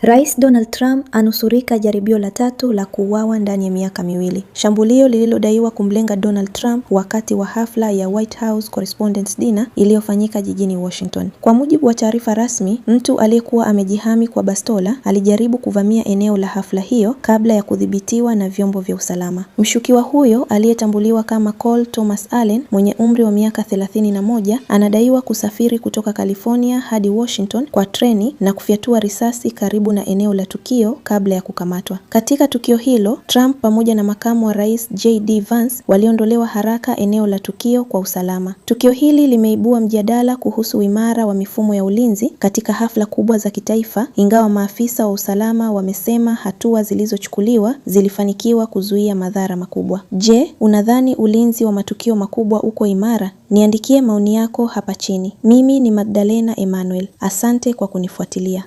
Rais Donald Trump anusurika jaribio la tatu la kuuawa ndani ya miaka miwili. Shambulio lililodaiwa kumlenga Donald Trump wakati wa hafla ya White House Correspondents' Dinner iliyofanyika jijini Washington. Kwa mujibu wa taarifa rasmi, mtu aliyekuwa amejihami kwa bastola alijaribu kuvamia eneo la hafla hiyo kabla ya kudhibitiwa na vyombo vya usalama. Mshukiwa huyo aliyetambuliwa kama Cole Thomas Allen mwenye umri wa miaka 31 anadaiwa kusafiri kutoka California hadi Washington kwa treni na kufyatua risasi karibu na eneo la tukio kabla ya kukamatwa. Katika tukio hilo, Trump pamoja na makamu wa rais JD Vance waliondolewa haraka eneo la tukio kwa usalama. Tukio hili limeibua mjadala kuhusu uimara wa mifumo ya ulinzi katika hafla kubwa za kitaifa, ingawa maafisa wa usalama wamesema hatua zilizochukuliwa zilifanikiwa kuzuia madhara makubwa. Je, unadhani ulinzi wa matukio makubwa uko imara? Niandikie maoni yako hapa chini. Mimi ni Magdalena Emmanuel. Asante kwa kunifuatilia.